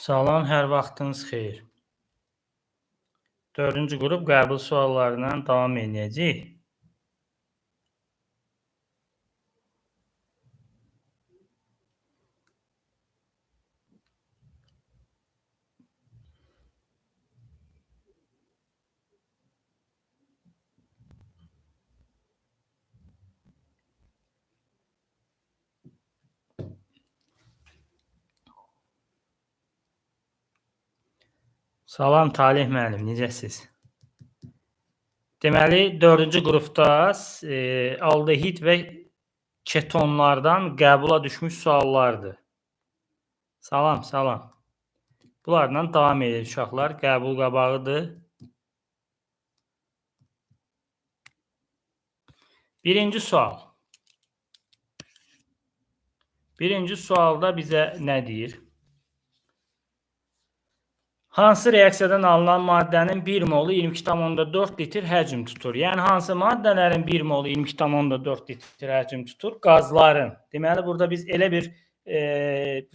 Salam, hər vaxtınız xeyir. Dördüncü qrup qəbul suallarından davam edəcəyik. Salam Talih müəllim, necəsiz? Deməli, dördüncü qrupda aldehid və ketonlardan qəbula düşmüş suallardır. Salam, salam. Bunlarla davam edir uşaqlar. Qəbul qabağıdır. Birinci sual. Birinci sualda bizə nə deyir? Hansı reaksiyadan alınan maddənin 1 molu 22,4 litr həcm tutur? Yəni, hansı maddələrin 1 molu 22,4 litr həcm tutur? Qazların. Deməli, burada biz elə bir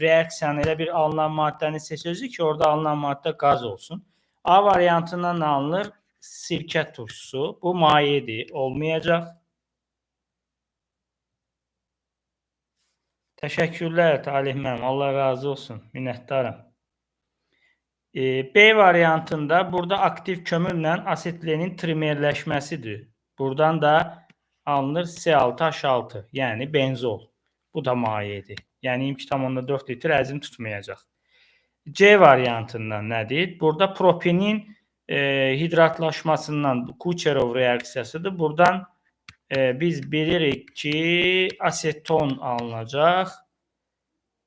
reaksiyanı, elə bir alınan maddəni seçəcəyik ki, orada alınan maddə qaz olsun. A variantından alınır sirkə turşusu. Bu mayedir, olmayacaq. Təşəkkürlər Talih müəllim, Allah razı olsun, minnətdarım. B variantında burada aktiv kömürlə asetlenin trimerləşməsidir. Buradan da alınır C6H6, yəni benzol. Bu da mayedir. Yəni 22,4 litr həcm tutmayacaq. C variantından nədir? Burada propinin hidratlaşmasından Kucherov reaksiyasıdır. Buradan biz bilirik ki, aseton alınacaq.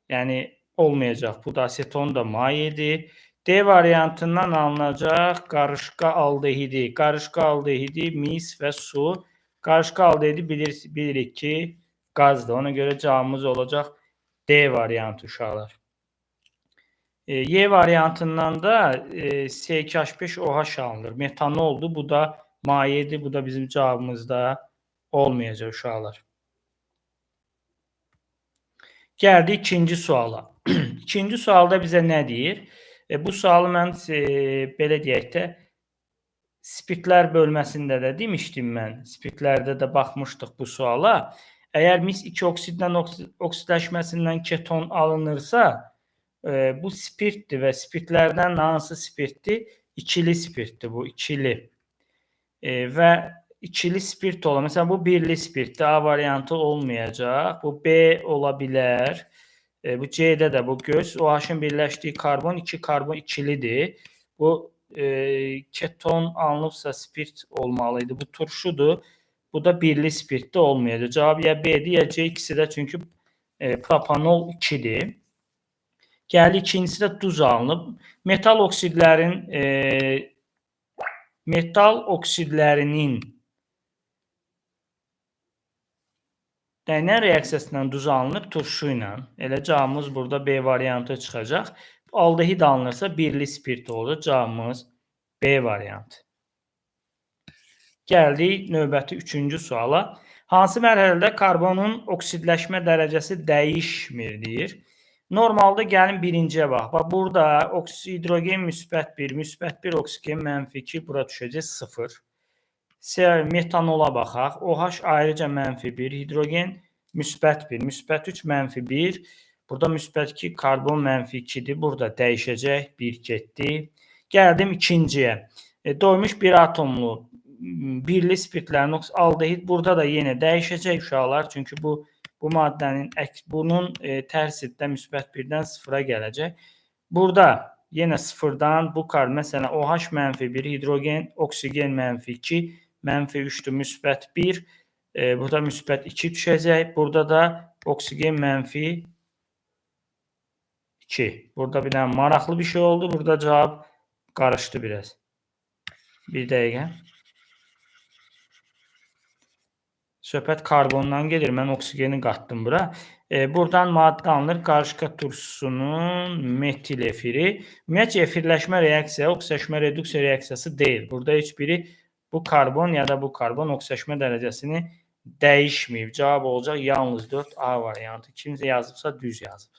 Yəni olmayacaq. Bu da aseton da mayedir. D variantından alınacaq qarışqa aldehidi. Qarışqa aldehidi, mis və su. Qarışqa aldehidi bilirik ki, qazdır. Ona görə cavabımız olacaq D variantı uşaqlar. Y variantından da C2H5OH alınır. Metanoldur. Bu da mayedir. Bu da bizim cavabımızda olmayacaq uşaqlar. Gəldik ikinci suala. İkinci sualda bizə nə deyir? Bu sualı mən belə deyək də spirtlər bölməsində də demişdim mən. Spirtlərdə də baxmışdıq bu suala. Əgər mis 2 oksidlə oksidləşməsindən keton alınırsa, bu spirtdir və spirtlərdən hansı spirtdir? İkili spirtdir bu, ikili. Və ikili spirt olan, məsələn bu birli spirtdir, A variantı olmayacaq. Bu B ola bilər. Bu C-də də bu göz, OH-ın birləşdiyi karbon, iki karbon ikilidir. Bu keton alınıbsa spirt olmalıydı. Bu turşudur. Bu da birli spirtdə olmayacaq. Cavab ya B-dir, ya C, ikisi də çünki propanol 2-dir. Gəldi ikincisi də duz alınıb. Metal oksidlərinin nə reaksiyasından duz alınıb? Turşu ilə. Elə cavabımız burada B variantı çıxacaq. Aldehid alınırsa birli spirt olur. Cavabımız B variantı. Gəldik növbəti üçüncü suala. Hansı mərhələdə karbonun oksidləşmə dərəcəsi dəyişmir deyir. Normalda gəlin birinciyə bax. Bax, burada hidrogen müsbət 1, müsbət 1, oksigen mənfi 2, bura düşəcək 0. Metanola baxaq. OH ayrıca mənfi 1, hidrogen müsbət 1, müsbət 3, mənfi 1. Burada müsbət 2, karbon mənfi 2-dir. Burada dəyişəcək, 1 getdi. Gəldim ikinciyə. Doymuş bir atomlu birli spirtlərin aldehid burada da yenə dəyişəcək uşaqlar. Çünki bu maddənin bunun tərsi də müsbət 1-dən 0-a gələcək. Burada yenə 0-dan bu kar, məsələn, OH mənfi 1, hidrogen, oksigen mənfi 2, mənfi 3-dür, müsbət 1. Burada müsbət 2 düşəcək. Burada da oksigen mənfi 2. Burada bir dənə maraqlı bir şey oldu. Burada cavab qarışdı biraz. Bir dəqiqə. Söhbət karbondan gedir. Mən oksigeni qatdım bura. Buradan maddə alınır. Qarışqa turşusunun metil efiri. Ümumiyyətcə, efirləşmə reaksiya, oksidləşmə reduksiya reaksiyası deyil. Burada heç biri bu karbon ya da bu karbon oksidləşmə dərəcəsini dəyişməyib. Cavab olacaq yalnız 4 A variantı. Kimsə yazıbsa düz yazıb.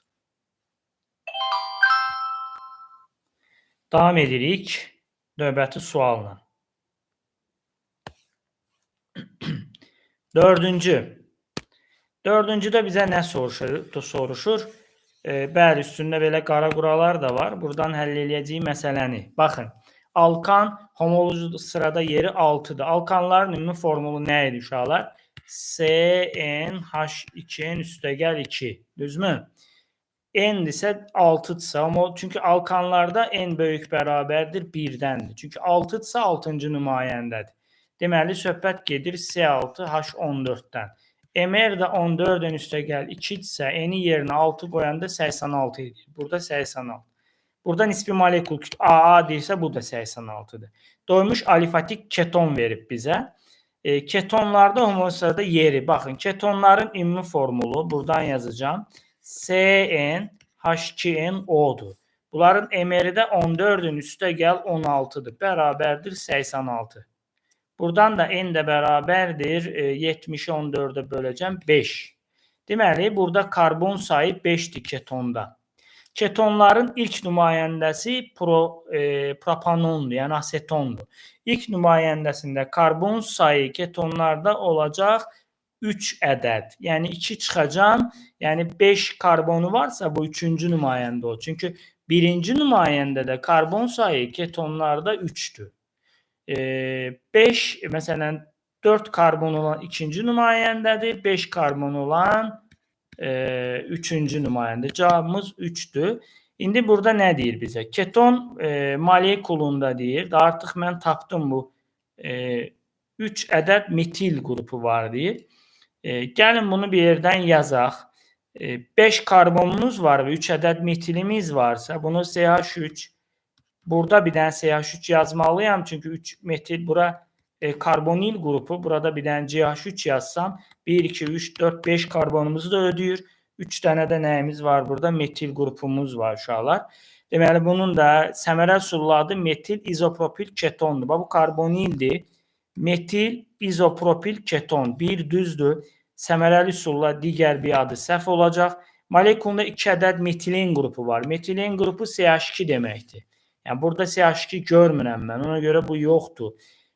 Davam edirik növbəti sualla. Dördüncü. Dördüncüdə bizə nə soruşur? Bəli, üstündə belə qara quralar da var. Buradan həll eləyəcəyik məsələni. Baxın, alkan homoloji sırada yeri 6-dır. Alkanların ümumi formulu nə idi uşaqlar? CnH2n üstəgəl 2. Düzmü? N isə 6-dırsa, çünki alkanlarda n böyük bərabərdir 1-dəndir. Çünki 6-dırsa 6-cı nümayəndədir. Deməli, söhbət gedir C6H14-dən. MR də 14-ün üstəgəl 2-dirsə, N-i yerinə 6 qoyanda 86 edir. Burada 86. Burada nisbi molekul AA deyirsə, bu da 86-dır. Doymuş alifatik keton verib bizə. Ketonlarda homosada yeri. Baxın, ketonların ümumi formulu, buradan yazacağım. CnH2nO-dur. Bunların MR-i də 14-ün üstəgəl 16-dır. Bərabərdir 86. Buradan da N də bərabərdir 70-i 14-ə böləcəm 5. Deməli, burada karbon sayı 5-dir ketonda. Ketonların ilk nümayəndəsi propanondur, yəni asetondur. İlk nümayəndəsində karbon sayı ketonlarda olacaq 3 ədəd. Yəni 2 çıxacam, yəni 5 karbonu varsa bu 3-cü nümayəndə olur. Çünki birinci nümayəndədə karbon sayı ketonlarda 3-dür. 5, məsələn, 4 karbon olan ikinci nümayəndədir, 5 karbon olan üçüncü nümayəndə. Cavabımız 3-dür. İndi burada nə deyir bizə? Keton molekulunda deyir. Artıq mən tapdım bu 3 ədəd metil qrupu var deyir. Gəlin bunu bir yerdən yazaq. 5 karbonumuz var və 3 ədəd metilimiz varsa, bunu CH3, burada bir dənə CH3 yazmalıyam. Çünki 3 metil bura karbonil qrupu. Burada bir dənə CH3 yazsam 1, 2, 3, 4, 5 karbonumuzu da ödəyir. 3 dənə də nəyimiz var burada? Metil qrupumuz var uşaqlar. Deməli, bunun da səmərə üsullu adı metil izopropil ketondur. Bax, bu karbonildir. Metil izopropil keton. Bir düzdür. Səmərəli üsulla digər bir adı səhv olacaq. Molekulunda 2 ədəd metilen qrupu var. Metilen qrupu CH2 deməkdir. Yəni, burada CH2 görmürəm mən. Ona görə bu yoxdur.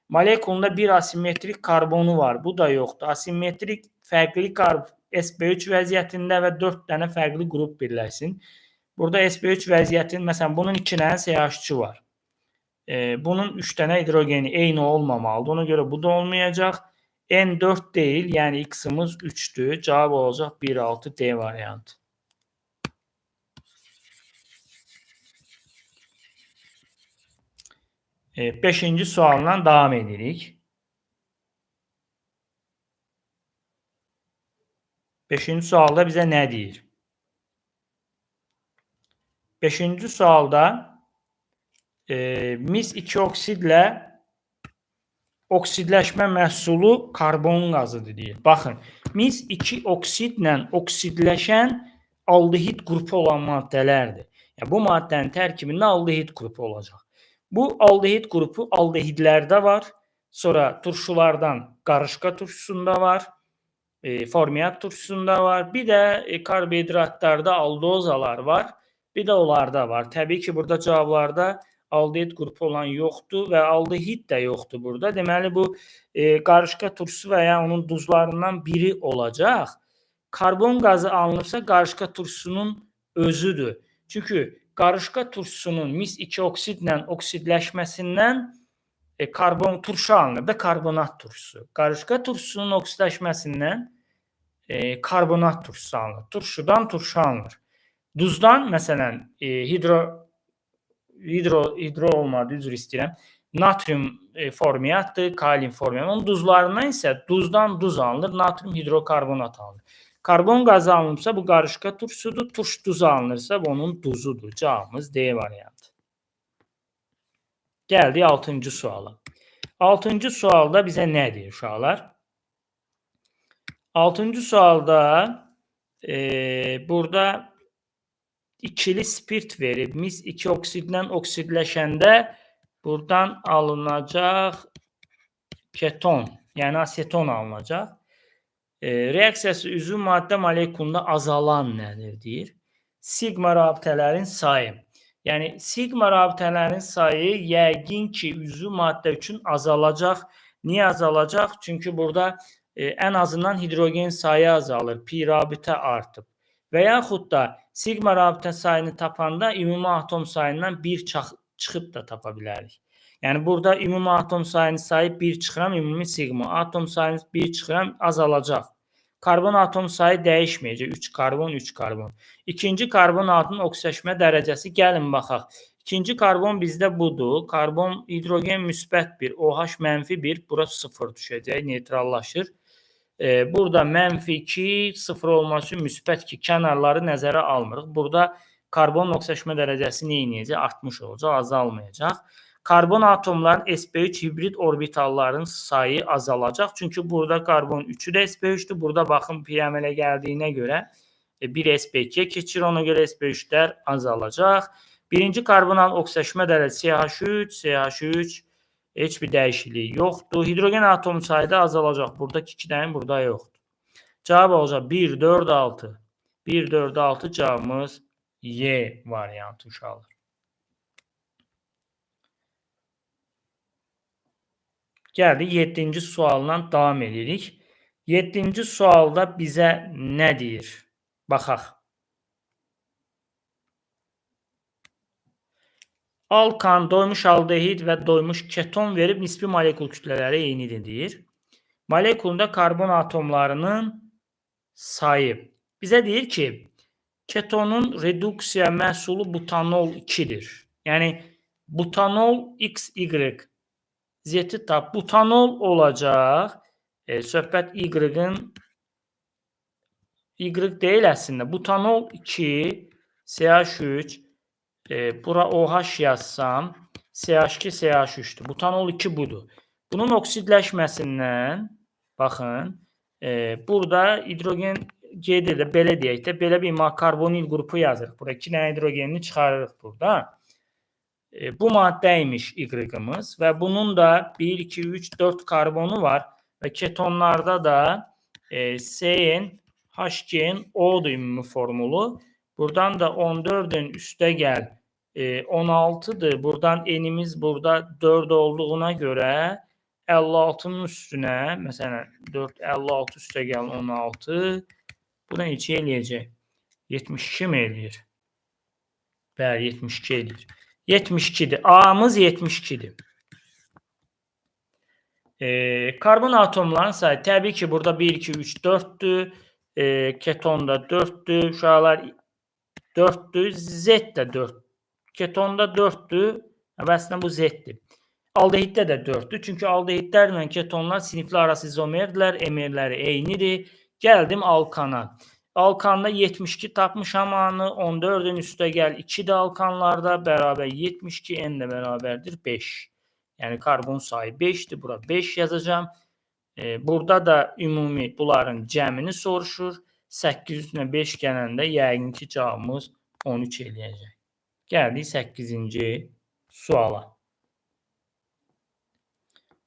Molekulunda bir asimetrik karbonu var. Bu da yoxdur. Asimetrik fərqli sp3 vəziyyətində və 4 dənə fərqli qrup birləşsin. Burada sp3 vəziyyətinin, məsələn, bunun 2 dənə CH2 var. Bunun 3 dənə hidrogeni eyni olmamalıdır. Ona görə bu da olmayacaq. N4 deyil, yəni X-imiz 3-dür. Cavab olacaq 1,6 D variantı. Beşinci sualla davam edirik. Beşinci sualda bizə nə deyir? Beşinci sualda mis 2 oksidlə oksidləşmə məhsulu karbon qazıdır deyir. Baxın, mis 2 oksidlə oksidləşən aldehid qrupu olan maddələrdir. Yəni, bu maddənin tərkibində aldehid qrupu olacaq. Bu aldehid qrupu aldehidlərdə var. Sonra turşulardan qarışqa turşusunda var. Formiat turşusunda var. Bir də karbohidratlarda aldozalar var. Bir də onlarda var. Təbii ki, burada cavablarda aldehid qrupu olan yoxdur və aldehid də yoxdur burada. Deməli, bu qarışqa turşusu və ya onun duzlarından biri olacaq. Karbon qazı alınıbsa, qarışqa turşusunun özüdür. Çünki qarışqa turşusunun mis 2 oksidlə oksidləşməsindən karbon turşu alınır da karbonat turşusu. Qarışqa turşusunun oksidləşməsindən karbonat turşusu alınır. Turşudan turşu alınır. Duzdan məsələn hidro olmadı, üzr istəyirəm. Natrium formiatdır, kalium formiat. Onun duzlarından isə duzdan duz alınır, natrium hidrokarbonat alınır. Karbon qazı alınırsa bu qarışqa turşusudur, turş duzu alınırsa bu onun duzudur. Cavabımız D variantı. Gəldik 6-cı suala. 6-cı sualda bizə nə deyir uşaqlar? 6-cı sualda burada ikili spirt verib. Mis 2 oksidlə oksidləşəndə buradan alınacaq keton, yəni aseton alınacaq. Reaksiyası üzvü maddə molekulunda azalan nədir deyir. Sigma rabitələrin sayı. Yəni, siqma rabitələrinin sayı yəqin ki, üzvü maddə üçün azalacaq. Niyə azalacaq? Çünki burada ən azından hidrogen sayı azalır, pi rabitə artıb. Və yaxud da siqma rabitə sayını tapanda ümumi atom sayından 1 çıxıb da tapa bilərik. Yəni, burada ümumi atom sayını sayıb 1 çıxıram, ümumi siqma. Atom sayını 1 çıxıram, azalacaq. Karbon atom sayı dəyişməyəcək. 3 karbon, 3 karbon. İkinci karbon atomunun oksidləşmə dərəcəsi, gəlin baxaq. İkinci karbon bizdə budur. Karbon, hidrogen müsbət 1, OH mənfi 1, bura 0 düşəcək, neytrallaşır. Burada mənfi 2, 0 olması üçün müsbət 2, kənarları nəzərə almırıq. Burada karbonun oksidləşmə dərəcəsi nə eləyəcək? Artmış olacaq, azalmayacaq. Karbon atomların sp3 hibrid orbitalların sayı azalacaq. Çünki burada karbon 3-ü də sp3-dür. Burada baxın pi əmələ gəldiyinə görə 1 sp2-yə keçir. Ona görə sp3-lər azalacaq. Birinci karbon oksidləşmə dərəcəsi CH3, CH3 heç bir dəyişiklik yoxdur. Hidrogen atom sayı da azalacaq. Buradakı 2 dənə burada yoxdur. Cavab olacaq 1, 4, 6. 1, 4, 6 cavabımız Y variantı uşaqlar. Gəldik 7-ci sualla davam edirik. 7-ci sualda bizə nə deyir? Baxaq. Alkan, doymuş aldehid və doymuş keton verib nisbi molekul kütlələri eynidir deyir. Molekulunda karbon atomlarının sayı. Bizə deyir ki, ketonun reduksiya məhsulu butanol 2-dir. Yəni, butanol XY Z-i tap. Butanol olacaq. Söhbət Y-ın Y deyil əslində. Butanol 2, CH3, bura OH yazsam, CH2, CH3-dür. Butanol 2 budur. Bunun oksidləşməsindən, baxın, burada hidrogen gedir də, belə deyək də, belə bir karbonil qrupu yazırıq. Bura 2 dənə hidrogenini çıxarırıq burada. Bu maddəymiş Y-imiz və bunun da 1, 2, 3, 4 karbonu var və ketonlarda da SN, HGN, O-dur ümumi formulu. Buradan da 14-ün üstə gəl 16-dır. Buradan N-imiz burada 4 olduğuna görə 56-nın üstünə, məsələn 4, 56 üstə gəl 16. Bu da neçə eləyəcək? 72 mi eləyir? Bəli, 72 eləyir. 72-dir. A-mız 72-dir. Karbon atomlarının sayı təbii ki, burada 1, 2, 3, 4-dür. Ketonda 4-dür. Uşaqlar 4-dür. Z də 4. Ketonda 4-dür. Əslində bu Z-dir. Aldehiddə də 4-dür. Çünki aldehidlərlə ketonlar sinifli arası izomerdirlər. MR-ləri eynidir. Gəldim alkana. Alkanda 72 tapmışam A-nı. 14-ün üstə gəl 2 də alkanlarda bərabər 72, N də bərabərdir 5. Yəni karbon sayı 5-dir. Bura 5 yazacağam. Burada da ümumi bunların cəmini soruşur. 8 üstünə 5 gələndə yəqin ki cavabımız 13 eləyəcək. Gəldik 8-ci suala.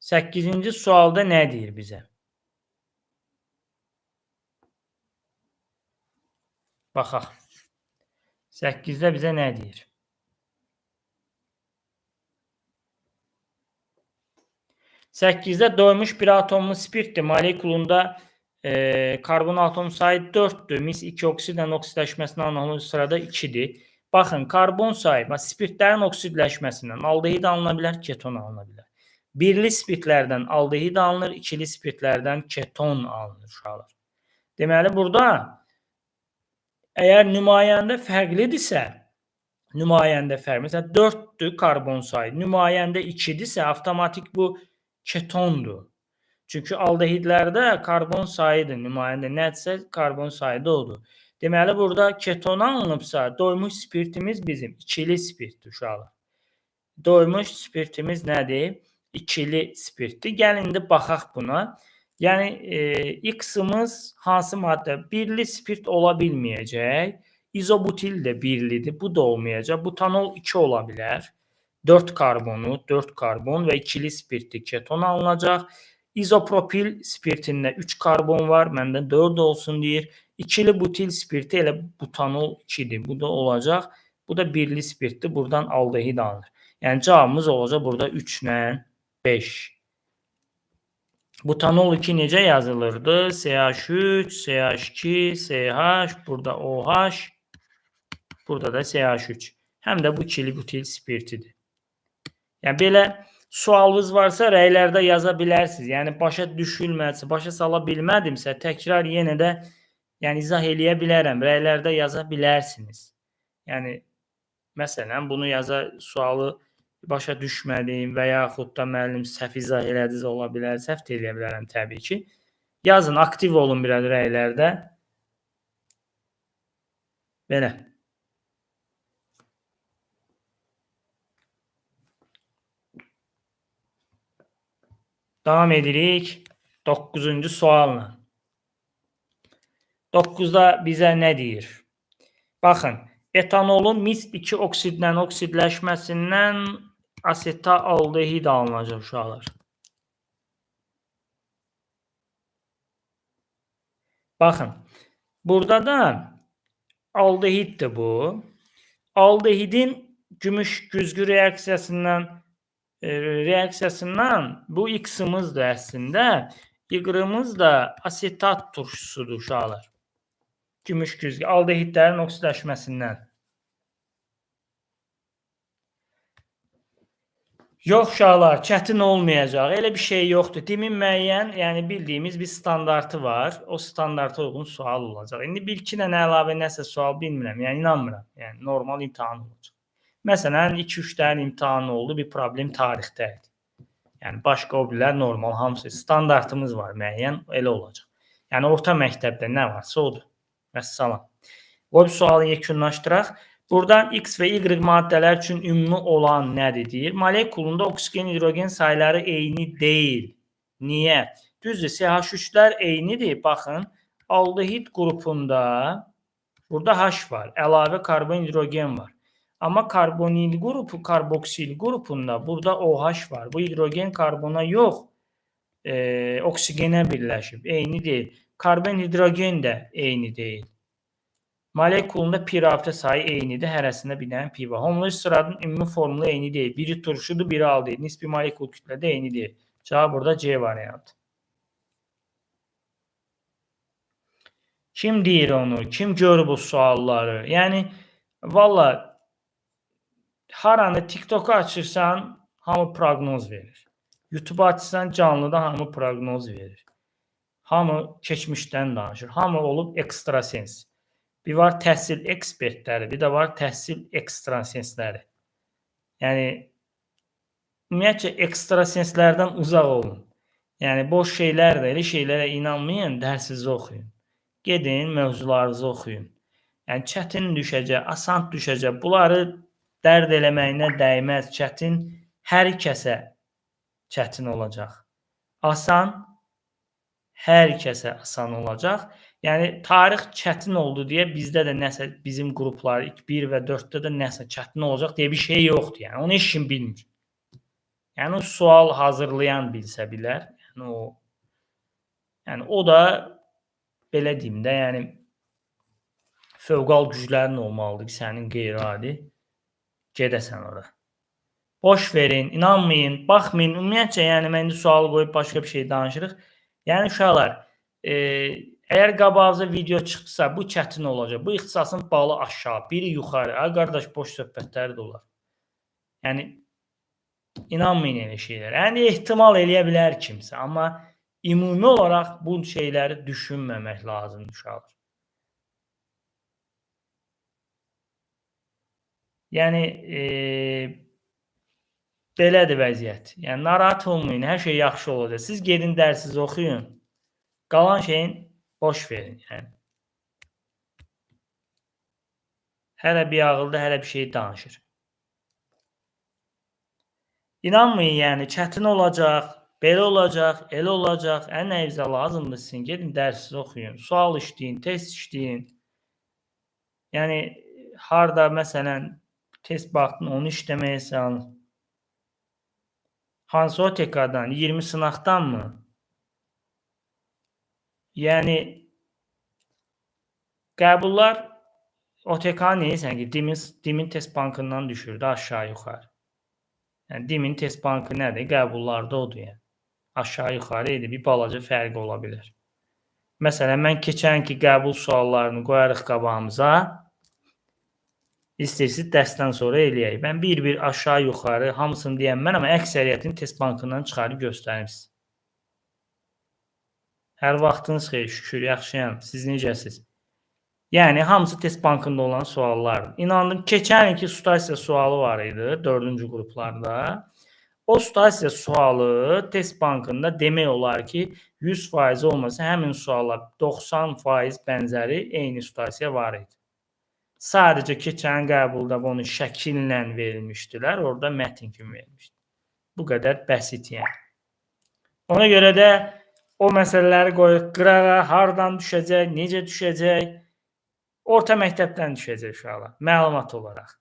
8-ci sualda nə deyir bizə? Baxaq. 8-də bizə nə deyir? 8-də doymuş bir atomlu spirtdir. Molekulunda karbon atom sayı 4-dür. Mis 2 oksidlə oksidləşməsindən alınan sırada 2-dir. Baxın, karbon sayı, spirtlərin oksidləşməsindən aldehid alına bilər, keton alına bilər. Birli spirtlərdən aldehid alınır, ikili spirtlərdən keton alınır uşaqlar. Deməli, burada əgər nümayəndə fərqlidirsə, nümayəndə fərqli, məsələn 4-dür karbon sayı, nümayəndə 2-dirsə, avtomatik bu ketondur. Çünki aldehidlərdə karbon sayıdır, nümayəndə nədirsə karbon sayı da odur. Deməli, burada keton alınıbsa, doymuş spirtimiz bizim ikili spirtdir uşaqlar. Doymuş spirtimiz nədir? İkili spirtdir. Gəlin indi baxaq buna. Yəni, X-imiz hansı maddə? Birli spirt ola bilməyəcək. İzobutil də birlidir. Bu da olmayacaq. Butanol 2 ola bilər. 4 karbonu, 4 karbon və ikili spirtli keton alınacaq. İzopropil spirtində 3 karbon var. Məndə 4 olsun deyir. İkili butil spirti elə butanol 2-dir. Bu da olacaq. Bu da birli spirtdir. Buradan aldehid alınır. Yəni cavabımız olacaq burada 3 ilə 5. Butanol 2 necə yazılırdı? CH3, CH2, CH, burada OH, burada da CH3. Həm də bu ikili butil spirtidir. Yəni belə sualınız varsa rəylərdə yaza bilərsiniz. Yəni başa düşülmədisə, başa sala bilmədimsə təkrar yenə də yəni izah eləyə bilərəm. Rəylərdə yaza bilərsiniz. Yəni məsələn bunu yaza sualı başa düşmədim və yaxud da müəllim səhv izah elədiniz ola bilər, səhv də eləyə bilərəm təbii ki. Yazın, aktiv olun biraz rəylərdə. Belə. Davam edirik 9-cu sualla. 9-da bizə nə deyir? Baxın, etanolun mis 2 oksidlə oksidləşməsindən asetaldehid alınacaq uşaqlar. Baxın, burada da aldehiddir bu. Aldehidin gümüş güzgü reaksiyasından bu X-imizdir əslində. Y-imiz da asetat turşusudur uşaqlar. Gümüş güzgü aldehidlərin oksidləşməsindən. Yox uşaqlar, çətin olmayacaq. Elə bir şey yoxdur. Demin müəyyən, yəni bildiyimiz bir standartı var. O standarta uyğun sual olacaq. İndi bir-iki dənə əlavə nəsə sual bilmirəm. Yəni inanmıram. Yəni normal imtahan olacaq. Məsələn, 2-3 dənə imtahan oldu, bir problem tarixdə idi. Yəni başqa o birilər normal hamısı standartımız var müəyyən, elə olacaq. Yəni orta məktəbdə nə varsa odur. Vəssalam. Qoy bu sualı yekunlaşdıraq. Buradan X və Y maddələr üçün ümumi olan nədir deyir. Molekulunda oksigen, hidrogen sayları eyni deyil. Niyə? Düzdür, CH3-lər eynidir. Baxın, aldehid qrupunda burada H var. Əlavə karbon, hidrogen var. Amma karbonil qrupu, karboksil qrupunda burada OH var. Bu hidrogen karbona yox, oksigenə birləşib. Eyni deyil. Karbon, hidrogen də eyni deyil. Molekulunda pi rabitə sayı eynidir. Hərəsində bir dənə pi var. Homoloji sıranın ümumi formulu eyni deyil. Biri turşudur, biri aldehid. Nisbi molekul kütlədə eyni deyil. Cavab burada C variantı. Kim deyir onu? Kim görür bu sualları? Yəni, valla, haranı TikToku açırsan, hamı proqnoz verir. YouTube açırsan, canlıda hamı proqnoz verir. Hamı keçmişdən danışır. Hamı olub ekstrasens. Bir var təhsil ekspertləri, bir də var təhsil ekstrasensləri. Yəni, ümumiyyətcə, ekstrasenslərdən uzaq olun. Yəni, boş şeylər də, elə şeylərə inanmayın, dərsinizi oxuyun. Gedin, mövzularınızı oxuyun. Yəni, çətin düşəcək, asan düşəcək. Bunları dərd eləməyinə dəyməz. Çətin hər kəsə çətin olacaq. Asan hər kəsə asan olacaq. Yəni, tarix çətin oldu deyə bizdə də nəsə, bizim qruplar 1 və 4-də də nəsə çətin olacaq deyə bir şey yoxdur. Yəni, onu heç kim bilmir. Yəni, o sual hazırlayan bilsə bilər. Yəni, o da, belə deyim də, yəni, fövqal güclərin olmalıdır ki, sənin qeyri-adi gedəsən ora. Boş verin, inanmayın, baxmayın. Ümumiyyətcə, yəni, mən indi sualı qoyub başqa bir şey danışırıq. Yəni, uşaqlar, əgər qabağınıza video çıxdısa, bu çətin olacaq. Bu ixtisasın balı aşağı, biri yuxarı. Ay qardaş, boş söhbətləri də olar. Yəni, inanmayın elə şeylərə. Yəni, ehtimal eləyə bilər kimsə, amma ümumi olaraq bu şeyləri düşünməmək lazımdır uşaqlar. Yəni, belədir vəziyyət. Yəni, narahat olmayın, hər şey yaxşı olacaq. Siz gedin dərsinizi oxuyun, qalan şeyin boş verin. Yəni. Hələ bir ağılda, hələ bir şey danışır. İnanmayın, yəni, çətin olacaq, belə olacaq, elə olacaq. Ən nəyinizə lazımdır sizin. Gedin dərsinizi oxuyun, sual işləyin, test işləyin. Yəni, harda məsələn, test baxdın, onu işləməyə çalış. Hansı OTK-dan? 20 sınaqdanmı? Yəni, qəbullar OTK neysən ki, DİM-in test bankından düşürdü aşağı-yuxarı. Yəni, DİM-in test bankı nədir? Qəbullarda odur yəni. Aşağı-yuxarı idi, bir balaca fərqi ola bilər. Məsələn, mən keçənki qəbul suallarını qoyarıq qabağımıza. İstəyirsiniz, dərsdən sonra eləyək. Mən bir-bir aşağı-yuxarı hamısını deyəm mən, amma əksəriyyətini test bankından çıxarıb göstərim sizə. Hər vaxtınız xeyir, şükür, yaxşıyam. Siz necəsiz? Yəni, hamısı test bankında olan suallardır. İnandım, keçən ilki stasiya sualı var idi, 4-cü qruplarda. O stasiya sualı test bankında demək olar ki, 100% olmasa həmin suala 90% bənzəri eyni stasiya var idi. Sadəcə keçən qəbulda bunu şəkillə verilmişdilər, orada mətn kimi verilmişdi. Bu qədər bəsit yəni. Ona görə də o məsələləri qoyuq qırağa, hardan düşəcək, necə düşəcək, orta məktəbdən düşəcək uşaqlar, məlumat olaraq.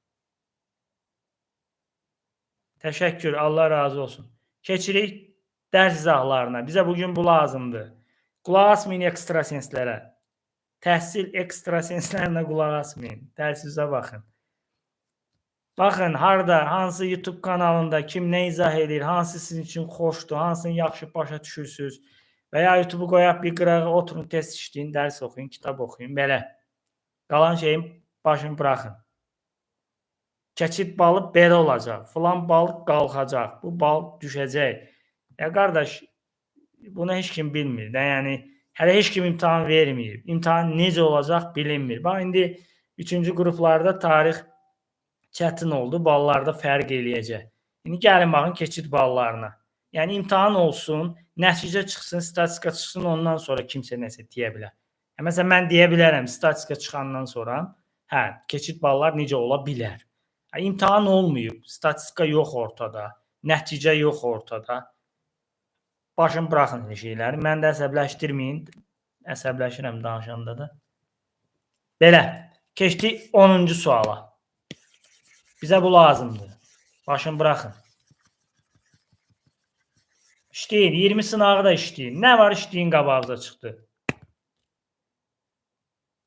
Təşəkkür, Allah razı olsun. Keçirik dərs izahlarına. Bizə bugün bu lazımdır. Qulaq asmayın ekstrasenslərə. Təhsil ekstrasenslərinə qulaq asmayın. Dərsinizə baxın. Baxın, harda, hansı YouTube kanalında kim nə izah edir, hansı sizin üçün xoşdur, hansını yaxşı başa düşürsünüz. Və ya YouTube'u qoyaq bir qırağa, oturun, test işləyin, dərs oxuyun, kitab oxuyun, belə. Qalan şeyin başını buraxın. Keçid balı belə olacaq, filan bal qalxacaq, bu bal düşəcək. Ya qardaş, bunu heç kim bilmir də, yəni hələ heç kim imtahan verməyib. İmtahan necə olacaq bilinmir. Bax, indi 3-cü qruplarda tarix çətin oldu, ballarda fərq eləyəcək. İndi gəlin baxın keçid ballarına. Yəni imtahan olsun, nəticə çıxsın, statistika çıxsın, ondan sonra kimsə nəsə deyə bilər. Məsələn, mən deyə bilərəm statistika çıxandan sonra, hə, keçid ballar necə ola bilər. İmtahan olmayıb, statistika yox ortada, nəticə yox ortada. Başını buraxın elə şeyləri. Mən də əsəbləşdirməyin. Əsəbləşirəm danışanda da. Belə, keçdik 10-cu suala. Bizə bu lazımdır. Başını buraxın. İşləyin, 20 sınağı da işləyin. Nə var işləyin qabağınıza çıxdı.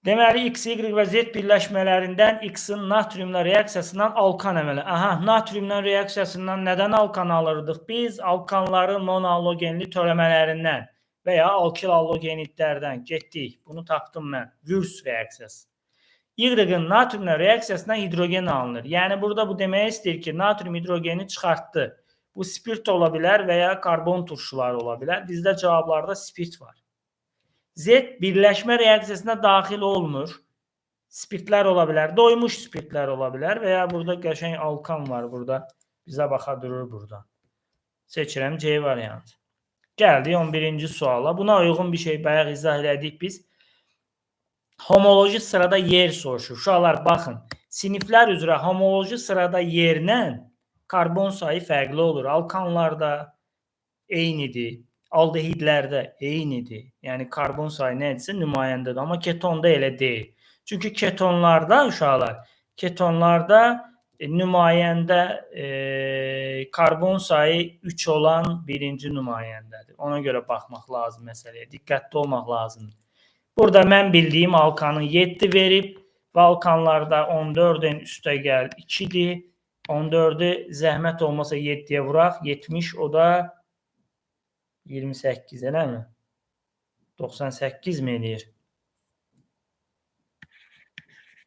Deməli, X, Y və Z birləşmələrindən X-in natriumla reaksiyasından alkan əmələ. Aha, natriumla reaksiyasından nədən alkan alırdıq biz? Alkanların monohalogenli törəmələrindən və ya alkil halogenidlərdən getdik. Bunu tapdım mən. Würz reaksiyası. Y-in natriumla reaksiyasından hidrogen alınır. Yəni, burada bu demək istəyir ki, natrium hidrogeni çıxartdı. Bu spirt ola bilər və ya karbon turşuları ola bilər. Bizdə cavablarda spirt var. Z birləşmə reaksiyasına daxil olmur. Spirtlər ola bilər, doymuş spirtlər ola bilər və ya burada qəşəng alkan var burada. Bizə baxa durur burada. Seçirəm C variantı. Gəldik 11-ci suala. Buna uyğun bir şey bayaq izah elədik biz. Homoloji sırada yer soruşur. Uşaqlar baxın. Siniflər üzrə homoloji sırada yerlə karbon sayı fərqli olur. Alkanlarda eynidir. Aldehidlərdə eynidir. Yəni karbon sayı nə idisə nümayəndədir. Amma ketonda elə deyil. Çünki ketonlarda uşaqlar, ketonlarda nümayəndə karbon sayı 3 olan birinci nümayəndədir. Ona görə baxmaq lazım məsələyə. Diqqətli olmaq lazımdır. Burada mən bildiyim alkanın 7 verib və alkanlarda 14-ün üstə gəl 2-dir. 14-ü zəhmət olmasa 7-yə vuraq. 70, o da 28, eləmi? 98 mi eləyir?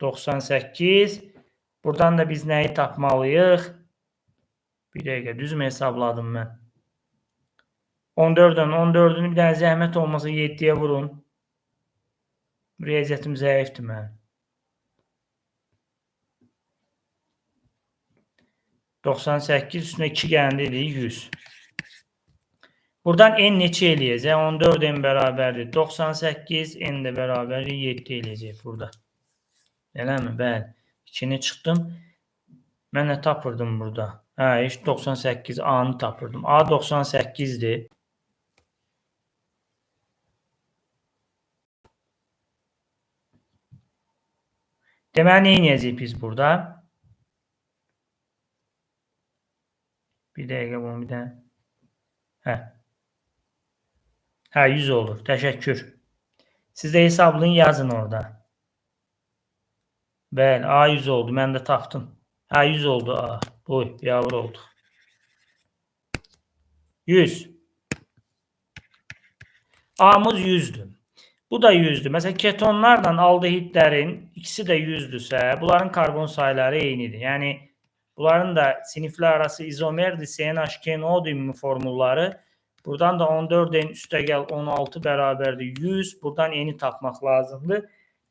98. Buradan da biz nəyi tapmalıyıq? Bir dəqiqə, düzmü hesabladım mən? 14-ün 14-ünü bir dənə zəhmət olmasa 7-yə vurun. Riyaziyyətim zəifdir mənim. 98 üstünə 2 gələndə eləyir 100. Buradan n neçə eləyəcək? 14 n bərabərdir 98, n də bərabərdir 7 eləyəcək burada. Eləmi? Bəli. 2-ni çıxdım. Mən nə tapırdım burada? Hə, heç 98 A-nı tapırdım. A 98-dir. Deməli, nə eləyəcəyik biz burada? Bir dəqiqə bunu bir dənə. Hə. Hə, 100 olur. Təşəkkür. Siz də hesablayın, yazın orada. Bəli, A 100 oldu. Mən də tapdım. Hə, 100 oldu A. Boy, yavru oldu. 100. A'mız 100'dür. Bu da 100'dür. Məsələn, ketonlarla aldehidlərin ikisi də 100'dürsə, bunların karbon sayları eynidir. Yəni, bunların da siniflər arası izomerdir. CnH2nO ümumi formulları. Buradan da 14N üstəgəl 16 bərabərdir 100. Buradan N'i tapmaq lazımdır.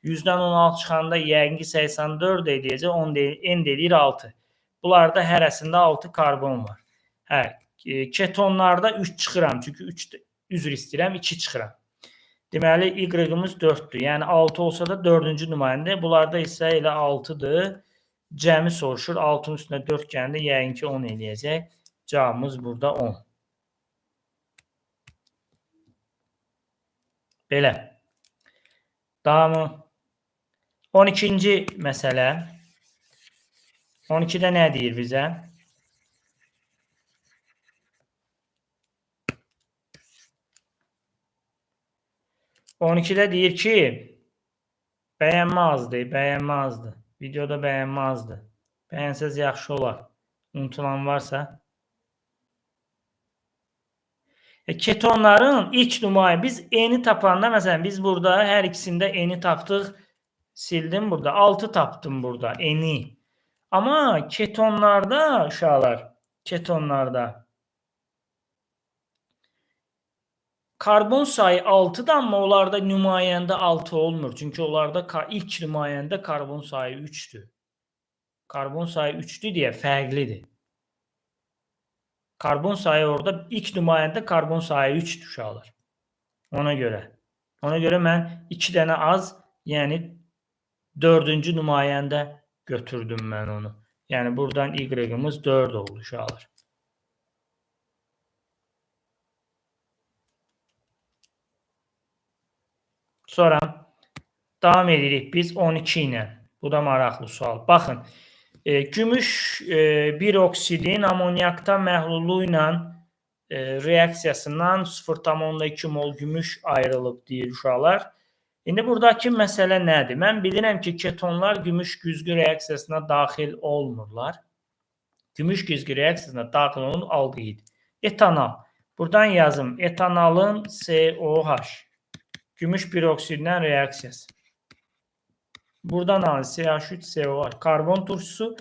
100-dən 16 çıxanda yəqin ki 84 eləyəcək. N də eləyir 6. Bunlarda hərəsində 6 karbon var. Hə, ketonlarda 3 çıxıram. Çünki 3, üzr istəyirəm, 2 çıxıram. Deməli, Y-imiz 4-dür. Yəni 6 olsa da 4-cü nümayəndə. Bunlarda isə elə 6-dır. Cəmi soruşur. 6-nın üstünə 4 gələndə yəqin ki 10 eləyəcək. Cavabımız burada 10. Belə. Daha mı? 12-ci məsələ. 12-də nə deyir bizə? 12-də deyir ki, bəyənmə azdır, bəyənmə azdır. Videoda bəyənmə azdır. Bəyənsəz yaxşı olar. Unutulan varsa. Ketonların ilk nümayə, biz N-i tapanda, məsələn, biz burada hər ikisində N-i tapdıq, sildim burada, 6 tapdım burada N-i. Amma ketonlarda, uşaqlar, ketonlarda karbon sayı 6-dır, amma onlarda nümayəndə 6 olmur. Çünki onlarda ilk nümayəndə karbon sayı 3-dür. Karbon sayı 3-dür deyə fərqlidir. Karbon sayı orada ilk nümayəndə karbon sayı 3-dür uşaqlar. Ona görə. Ona görə mən 2 dənə az, yəni 4-cü nümayəndə götürdüm mən onu. Yəni buradan Y-imiz 4 oldu uşaqlar. Sonra davam edirik biz 12 ilə. Bu da maraqlı sual. Baxın, gümüş bir oksidin amonyakta məhlulu ilə reaksiyasından 0,2 mol gümüş ayrılıb deyir uşaqlar. İndi buradakı məsələ nədir? Mən bilirəm ki, ketonlar gümüş güzgü reaksiyasına daxil olmurlar. Gümüş güzgü reaksiyasına daxil olan aldehid. Etanal. Buradan yazım. Etanalın COH. Gümüş bir oksidlə reaksiyası. Buradan alın CH3COH. Karbon turşusu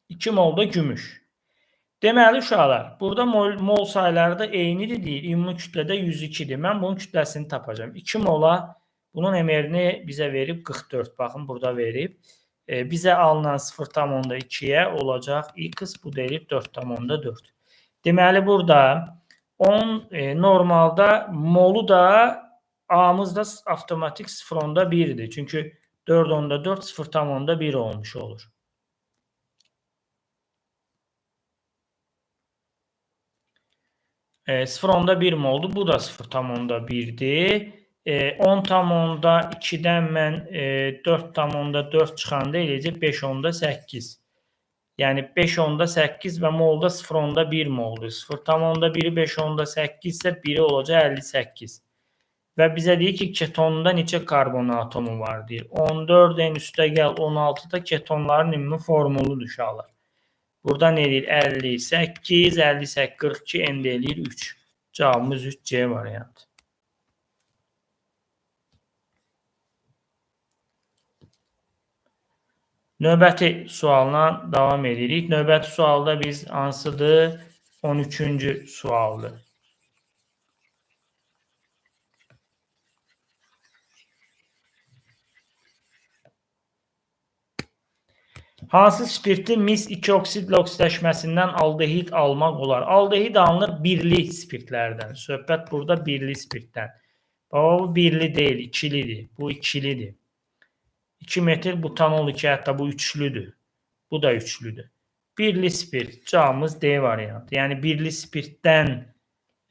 2 molda gümüş. Deməli uşaqlar, burada mol sayları da eynidir deyil. Ümumi kütlədə 102-dir. Mən bunun kütləsini tapacağam. 2 mola bunun MR-ni bizə verib 44. Baxın, burada verib. Bizə alınan 0,2-yə olacaq X, bu da eləyib 4,4. Deməli, burada 10 normalda molu da A'mız da avtomatik 0,1-dir. Çünki 4,4 0,1 olmuş olur. 0,1 moldu. Bu da 0,1-dir. 10,2-dən mən 4,4 çıxanda eləyəcək 5,8. Yəni 5,8 və molda 0,1 moldur. 0,1-i 5,8 isə 1-i olacaq 58. Və bizə deyir ki, ketonda neçə karbon atomu var deyir. 14 N üstə gəl 16-da ketonların ümumi formuludur uşaqlar. Buradan eləyir 58, 58, 42, N də eləyir 3. Cavabımız 3C variantı. Növbəti sualla davam edirik. Növbəti sualda biz hansıdır? 13-cü sualdır. Hansı spirtin mis 2 oksidlə oksidləşməsindən aldehid almaq olar? Aldehid alınır birli spirtlərdən. Söhbət burada birli spirtdən. Baba, bu birli deyil, ikilidir. Bu ikilidir. 2 metil butanol 2, hətta bu üçlüdür. Bu da üçlüdür. Birli spirt. Cavabımız D variantı. Yəni birli spirtdən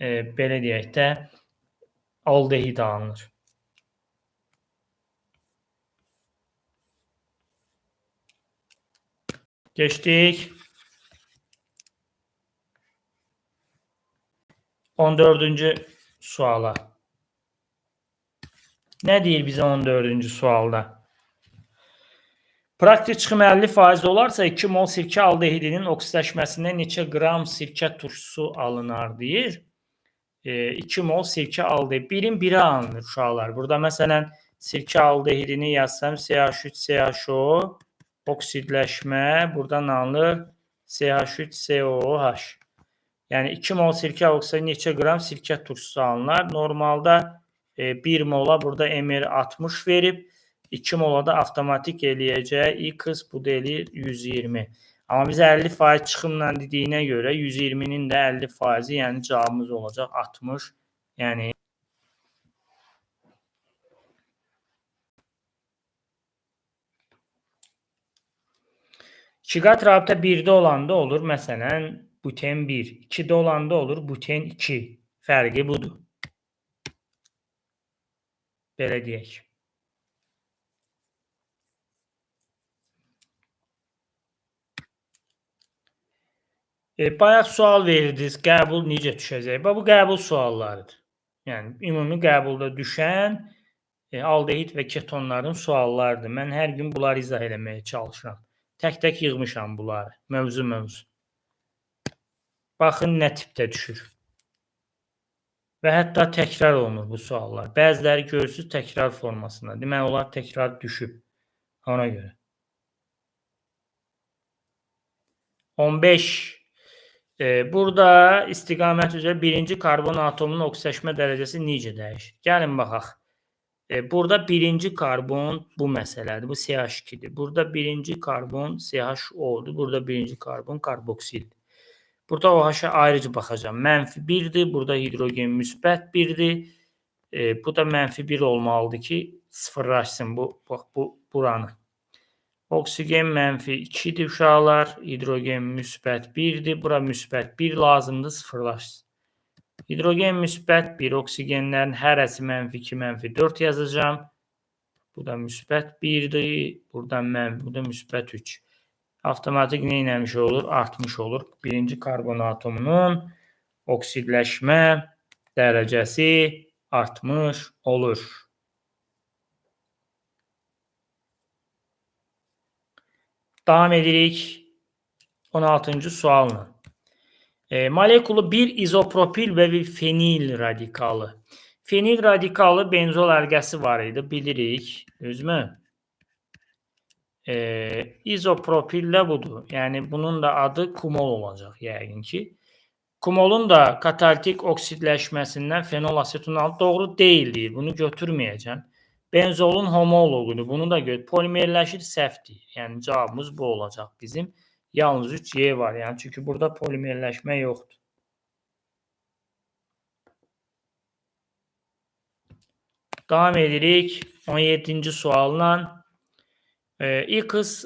belə deyək də aldehid alınır. Keçdik. 14-cü suala. Nə deyir bizə 14-cü sualda? Praktik çıxım 50% olarsa 2 mol sirkə aldehidinin oksidləşməsindən neçə qram sirkə turşusu alınar deyir. 2 mol sirkə aldehid. Birin biri alınır uşaqlar. Burada məsələn sirkə aldehidini yazsam CH3CHO oksidləşmə buradan alınır CH3COOH. Yəni 2 mol sirkə oksidləşmə neçə qram sirkə turşusu alınar? Normalda 1 mola burada MR 60 verib. 2 mola da avtomatik eləyəcək X, bu da eləyir 120. Amma biz 50% çıxımla dediyinə görə 120-nin də 50%-i, yəni cavabımız olacaq 60. Yəni 2 qat rabitə 1-də olanda olur, məsələn, buten 1. 2-də olanda olur, buten 2. Fərqi budur. Belə deyək. Bayaq sual verirdiniz, qəbul necə düşəcək? Bax, bu qəbul suallarıdır. Yəni, ümumi qəbulda düşən aldehid və ketonların suallarıdır. Mən hər gün bunları izah eləməyə çalışıram. Tək-tək yığmışam bunları, mövzu-mövzu. Baxın, nə tipdə düşür. Və hətta təkrar olunur bu suallar. Bəziləri görürsünüz təkrar formasında. Demək, onlar təkrar düşüb ona görə. 15. Burada istiqamət üzrə birinci karbon atomunun oksidləşmə dərəcəsi necə dəyişir? Gəlin baxaq. Burada birinci karbon bu məsələdir. Bu CH2-dir. Burada birinci karbon CHO-dur. Burada birinci karbon karboksildir. Burada OH-a ayrıca baxacağam. Mənfi 1-dir. Burada hidrogen müsbət 1-dir. Bu da mənfi 1 olmalıdır ki, sıfırlaşsın bu, bax, bu buranı. Oksigen mənfi 2-dir uşaqlar. Hidrogen müsbət 1-dir. Bura müsbət 1 lazımdır, sıfırlaşsın. Hidrogen müsbət 1, oksigenlərin hərəsi mənfi 2, mənfi 4 yazacağam. Bu da müsbət 1-dir. Buradan mənfi, bu da müsbət 3. Avtomatik nə eləmiş olur? Artmış olur. Birinci karbon atomunun oksidləşmə dərəcəsi artmış olur. Davam edirik 16-cı sualla. Molekulu bir izopropil və bir fenil radikalı. Fenil radikalı benzol əlqəsi var idi, bilirik, düzmü? İzopropil də budur. Yəni, bunun da adı kumol olacaq yəqin ki. Kumolun da katalitik oksidləşməsindən fenol aseton aldı. Doğru deyil deyir, bunu götürməyəcəm. Benzolun homoloqudur. Bunu da gör. Polimerləşir səhv deyir. Yəni cavabımız bu olacaq bizim. Yalnız 3Y var. Yəni çünki burada polimerləşmə yoxdur. Davam edirik 17-ci sualla. X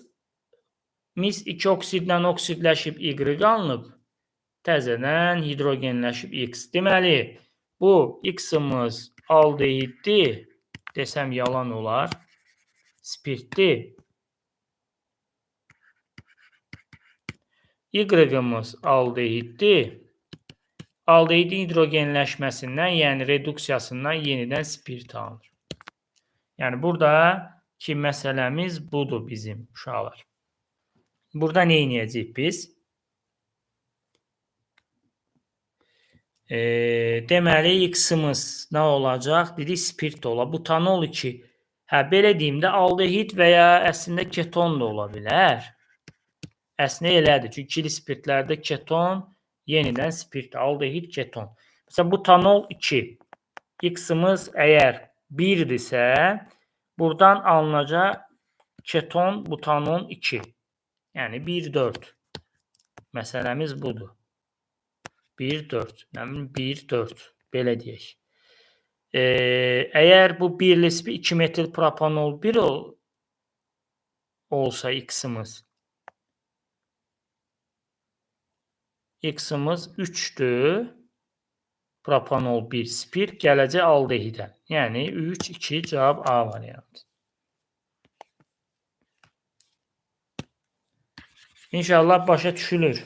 mis 2 oksidlə oksidləşib Y alınıb. Təzədən hidrogenləşib X. Deməli, bu X-imiz aldehiddir. Desəm yalan olar. Spirtdir. Y-imiz aldehiddir. Aldehidin hidrogenləşməsindən, yəni reduksiyasından yenidən spirt alınır. Yəni buradakı məsələmiz budur bizim uşaqlar. Burada nə edəcəyik biz? Deməli, X-imiz nə olacaq? Dedik, spirt ola. Butanol 2. Hə, belə deyim də, aldehid və ya əslində keton da ola bilər. Əslində elədir. Çünki ikili spirtlərdə keton, yenidən spirt, aldehid, keton. Məsələn, butanol 2. X-imiz əgər 1-dirsə, buradan alınacaq keton, butanon 2. Yəni, 1, 4. Məsələmiz budur. 1, 4. 1, 4. Belə deyək. Əgər bu birli 2 metil propanol 1 olsa X-imiz, X-imiz 3-dür. Propanol 1 spirt gələcək aldehidə. Yəni 3, 2 cavab A variantı. İnşallah başa düşülür.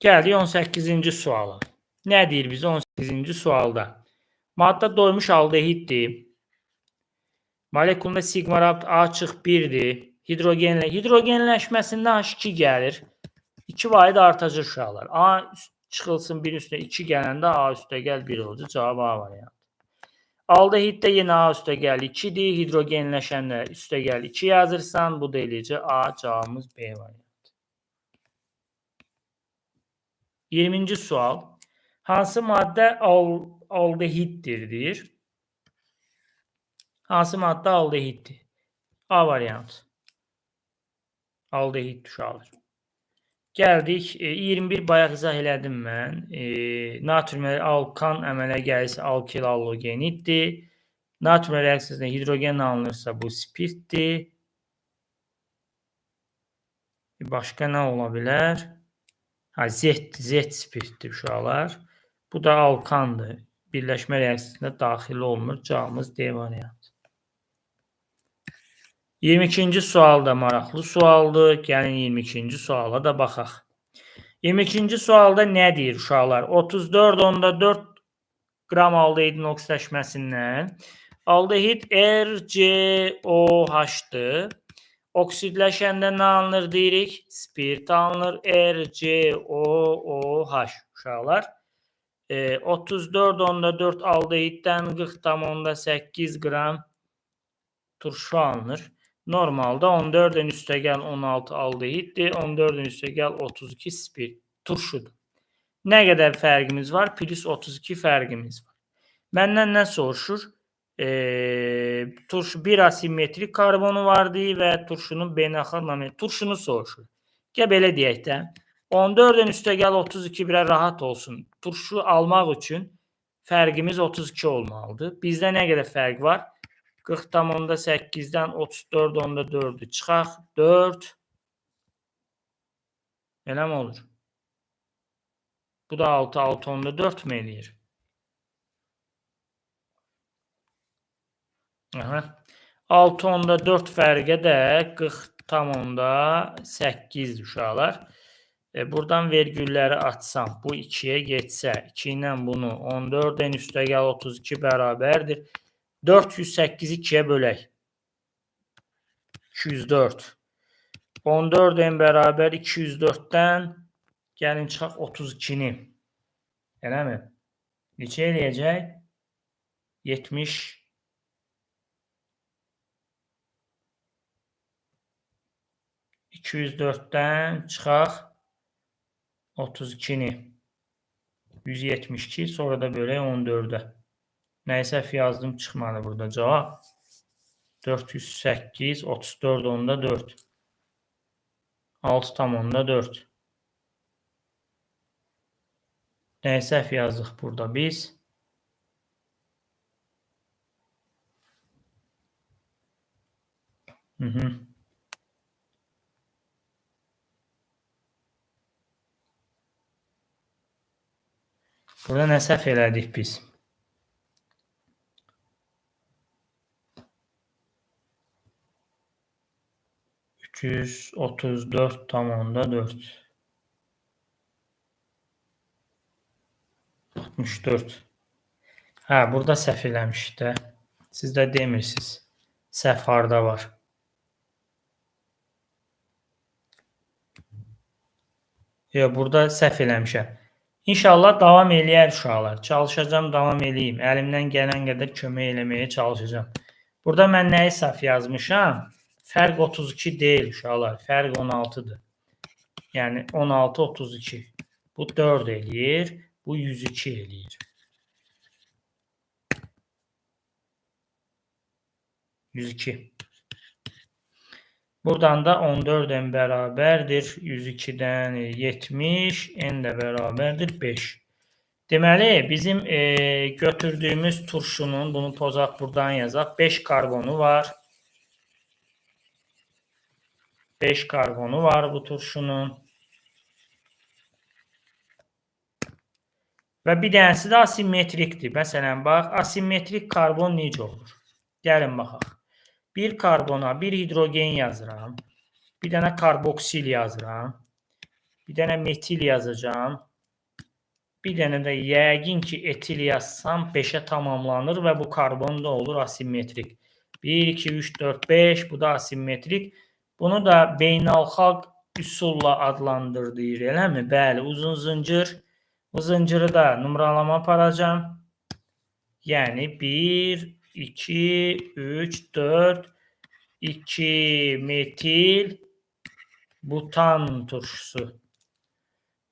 Gəldik 18-ci suala. Nə deyir bizə 18-ci sualda? Maddə doymuş aldehiddir. Molekulunda sigma rabt A çıx 1-dir. Hidrogenlə. Hidrogenləşməsində H2 gəlir. 2 vahid artacaq uşaqlar. A çıxılsın 1 üstə 2 gələndə A üstə gəl 1 olacaq. Cavab A variantı. Aldehiddə yenə A üstə gəl 2-dir. Hidrogenləşəndə üstə gəl 2 yazırsan. Bu da eləyəcək A, cavabımız B variantı. 20-ci sual. Hansı maddə aldehiddir deyir. Hansı maddə aldehiddir? A variantı. Aldehid uşaqlar. Gəldik. 21 bayaq izah elədim mən. Natrium alkan əmələ gəlirsə alkil halogeniddir. Natrium reaksiyasında hidrogen alınırsa bu spirtdir. Başqa nə ola bilər? Ha, Z spirtdir uşaqlar. Bu da alkandır. Birləşmə reaksiyasında daxil olmur. Cavabımız D variantı. 22-ci sual da maraqlı sualdır. Gəlin 22-ci suala da baxaq. 22-ci sualda nə deyir uşaqlar? 34,4 qram aldehidin oksidləşməsindən aldehid RCOH-dır. Oksidləşəndə nə alınır deyirik? Spirt alınır. RCOOH uşaqlar. 34,4 aldehiddən 40,8 qram turşu alınır. Normalda 14-ün üstəgəl 16 aldehiddir. 14-ün üstəgəl 32 spirt turşudur. Nə qədər fərqimiz var? Plus 32 fərqimiz var. Məndən nə soruşur? Turşu bir asimetrik karbonu var deyir və turşunun beynəlxalq nomen turşunu soruşur. Gəl belə deyək də. 14-ün üstəgəl 32 birə rahat olsun. Turşu almaq üçün fərqimiz 32 olmalıdır. Bizdə nə qədər fərq var? 40,8-dən 34,4-ü çıxaq. 4. Elə mi olur? Bu da 6, 6,4 mü eləyir? Aha. 6,4 fərqə də 40,8 uşaqlar. Buradan vergülləri atsam, bu 2-yə getsə, 2 ilə bunu 14-ün üstəgəl 32 bərabərdir. 408-i 2-yə bölək. 204. 14 n bərabər 204-dən gəlin çıxaq 32-ni. Eləmi? Neçə eləyəcək? 70. 204-dən çıxaq 32-ni. 172, sonra da bölək 14-ə. Nəyi səhv yazdım, çıxmadı burada cavab. 408, 34,4. 6,4. Nəyi səhv yazdıq burada biz? Burada nə səhv elədik biz? 334,4. 64. Hə, burada səhv eləmişik də. Siz də demirsiniz. Səhv harda var? Yox, burada səhv eləmişəm. İnşallah davam eləyər uşaqlar. Çalışacağam, davam eləyim. Əlimdən gələn qədər kömək eləməyə çalışacağam. Burada mən nəyi səhv yazmışam? Fərq 32 deyil uşaqlar. Fərq 16-dır. Yəni 16, 32. Bu 4 eləyir. Bu 102 eləyir. 102. Buradan da 14 n bərabərdir. 102-dən 70, n də bərabərdir 5. Deməli, bizim götürdüyümüz turşunun, bunu pozaq buradan yazaq, 5 karbonu var. 5 karbonu var bu turşunun. Və bir dənəsi də asimetrikdir. Məsələn, bax, asimetrik karbon necə olur? Gəlin baxaq. Bir karbona bir hidrogen yazıram. Bir dənə karboksil yazıram. Bir dənə metil yazacağam. Bir dənə də yəqin ki, etil yazsam 5-ə tamamlanır və bu karbon da olur asimetrik. 1, 2, 3, 4, 5. Bu da asimetrik. Bunu da beynəlxalq üsulla adlandır deyir, eləmi? Bəli, uzun zıncır. Bu zıncırı da nömrəlama aparacağam. Yəni 1, 2, 3, 4, 2 metil butan turşusu.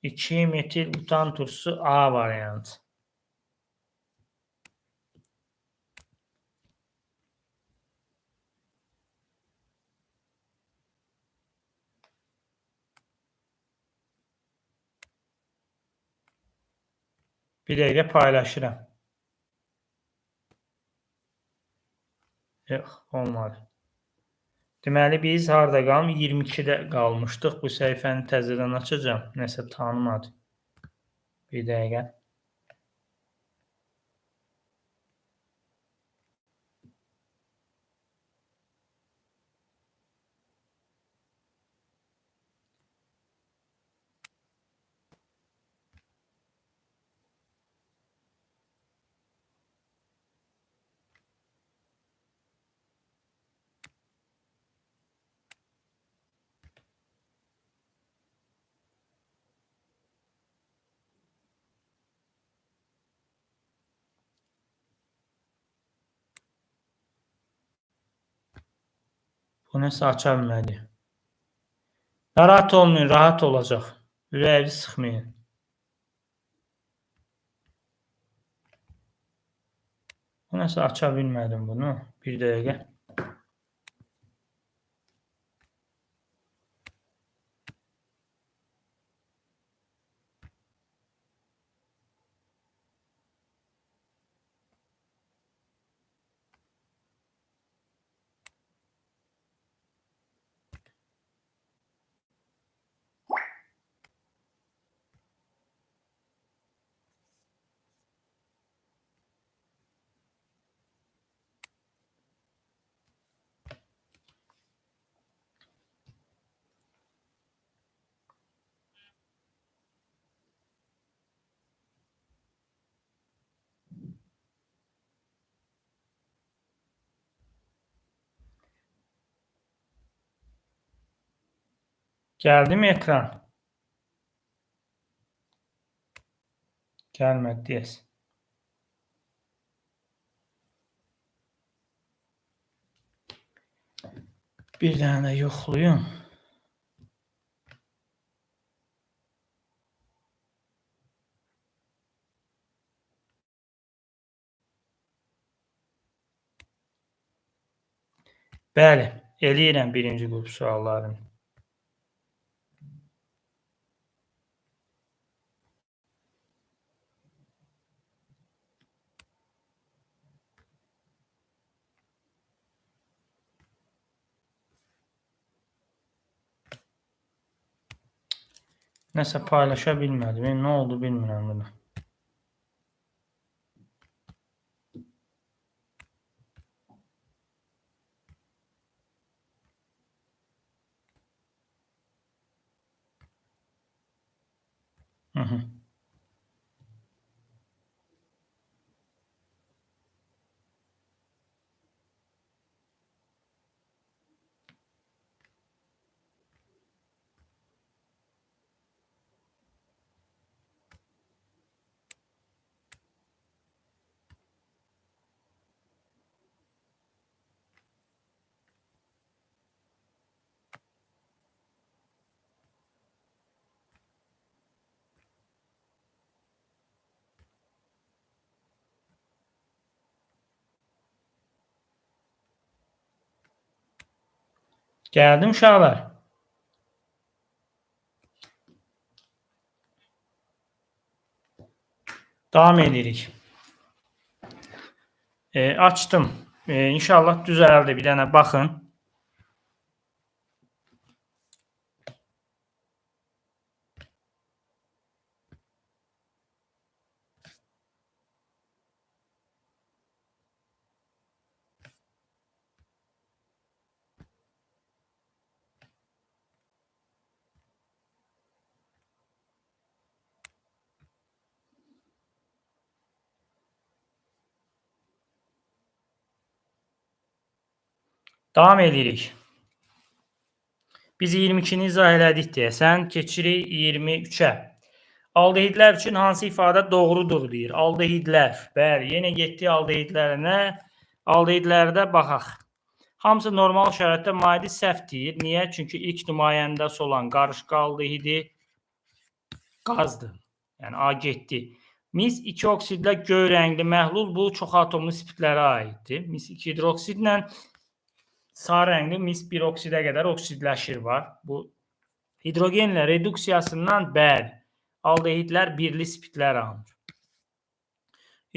2 metil butan turşusu A variantı. Bir dəqiqə paylaşıram. Yox, olmadı. Deməli, biz harada qalmışıq? 22-də qalmışdıq. Bu səhifəni təzədən açacağam. Nəsə tanımadı. Bir dəqiqə. Bu nəsə aça bilmədi. Narahat olmayın, rahat olacaq. Ürəyinizi sıxmayın. Bu nəsə aça bilmədim bunu. Bir dəqiqə. Gəldi mi ekran? Gəlmədi deyəsən. Bir dənə də yoxlayım. Bəli, eləyirəm birinci qrup suallarını. Nəsə paylaşa bilmədim. Nə oldu bilmirəm bunu. Hı. Gəldim uşaqlar. Davam edirik. Açdım. İnşallah düzəldi. Bir dənə baxın. Davam edirik. Biz 22-ni izah elədik deyəsən. Keçirik 23-ə. Aldehidlər üçün hansı ifadə doğrudur deyir. Aldehidlər. Bəli, yenə getdik aldehidlərinə. Aldehidlərdə baxaq. Hamısı normal şəraitdə maidi səhv deyir. Niyə? Çünki ilk nümayəndəsi olan qarışqa aldehidi qazdır. Yəni A getdi. Mis 2 oksidlə göy rəngli məhlul bu çox atomlu spirtlərə aiddir. Mis 2 hidroksidlə sarı rəngli mis 1 oksidə qədər oksidləşir var. Bu hidrogenlə reduksiyasından bəli, aldehidlər birli spirtlər alınır.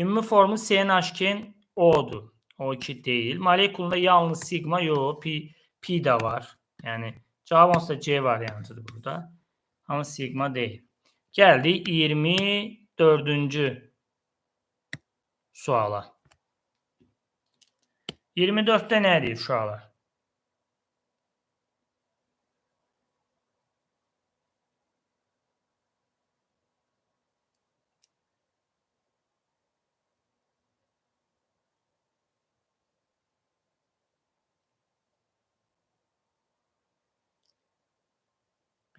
Ümumi formu CnH2n O-dur. O2 deyil. Molekulunda yalnız sigma yox, pi də var. Yəni cavab onsuz da C variantıdır burada. Amma sigma deyil. Gəldik 24-cü suala. 24-də nə deyir uşaqlar?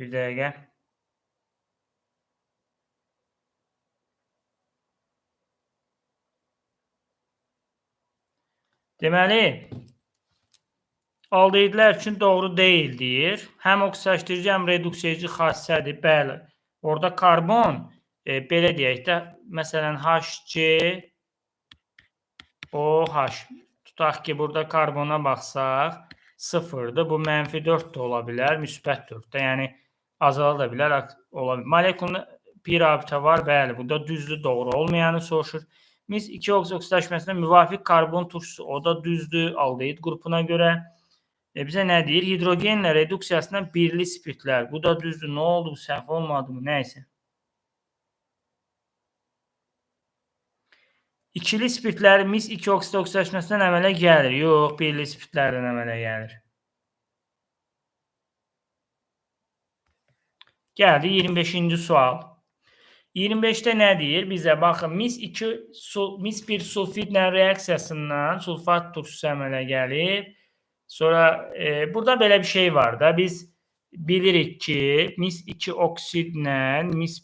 Bir dəqiqə. Deməli, aldehidlər üçün doğru deyil deyir. Həm oksidləşdirici, həm reduksiyacı xassədir. Bəli. Orada karbon, belə deyək də, məsələn, HC, OH. Tutaq ki, burada karbona baxsaq, 0-dır. Bu, mənfi 4 də ola bilər, müsbət 4 də. Yəni, azala da bilər, ola bilər. Molekulunda pi rabitə var. Bəli, bu da düzdür, doğru olmayanı soruşur. Mis 2 oksidləşməsinə müvafiq karbon turşusu, o da düzdür, aldehid qrupuna görə. Bizə nə deyir? Hidrogenlə reduksiyasından birli spirtlər. Bu da düzdür. Nə oldu? Bu səhv olmadı mı? Nəysə. İkili spirtlər mis 2 oksid oksidləşməsindən əmələ gəlir. Yox, birli spirtlərdən əmələ gəlir. Gəldi 25-ci sual. 25-də nə deyir bizə? Baxın, mis 1 sulfidlə reaksiyasından sulfat turşusu əmələ gəlib. Sonra burada belə bir şey var da. Biz bilirik ki, mis 2 oksidlə mis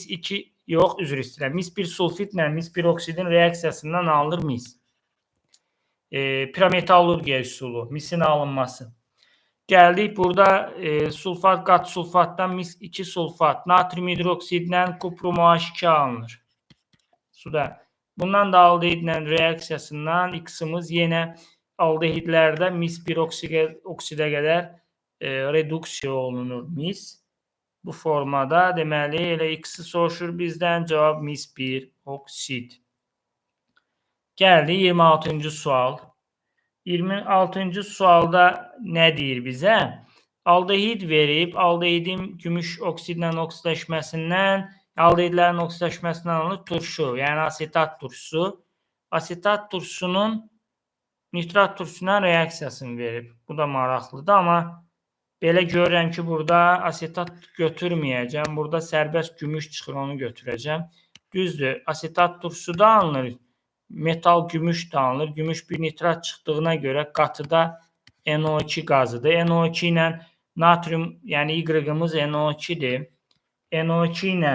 2 yox, üzr istəyirəm. Mis 1 sulfidlə mis 1 oksidin reaksiyasından alınır mis. Pirometallurgiya üsulu, misin alınması. Gəldik burada sulfat qat sulfatdan mis 2 sulfat, natrium hidroksidlə kuprum OH2 alınır. Suda. Bundan da aldehidlə reaksiyasından X-imiz yenə aldehidlərdə mis 1 oksidə qədər reduksiya olunur mis. Bu formada deməli elə X-i soruşur bizdən, cavab mis 1 oksid. Gəldik 26-cı sual. 26-cı sualda nə deyir bizə? Aldehid verib, aldehidin gümüş oksidlə oksidləşməsindən, aldehidlərin oksidləşməsindən alınır turşu, yəni asetat turşusu. Asetat turşusunun nitrat turşusuna reaksiyasını verib. Bu da maraqlıdır, amma belə görürəm ki, burada asetat götürməyəcəm. Burada sərbəst gümüş çıxır, onu götürəcəm. Düzdür, asetat turşusu da alınır. Metal gümüş də alınır. Gümüş bir nitrat çıxdığına görə qatıda NO2 qazıdır. NO2 ilə natrium, yəni Y-imiz NO2-dir. NO2 ilə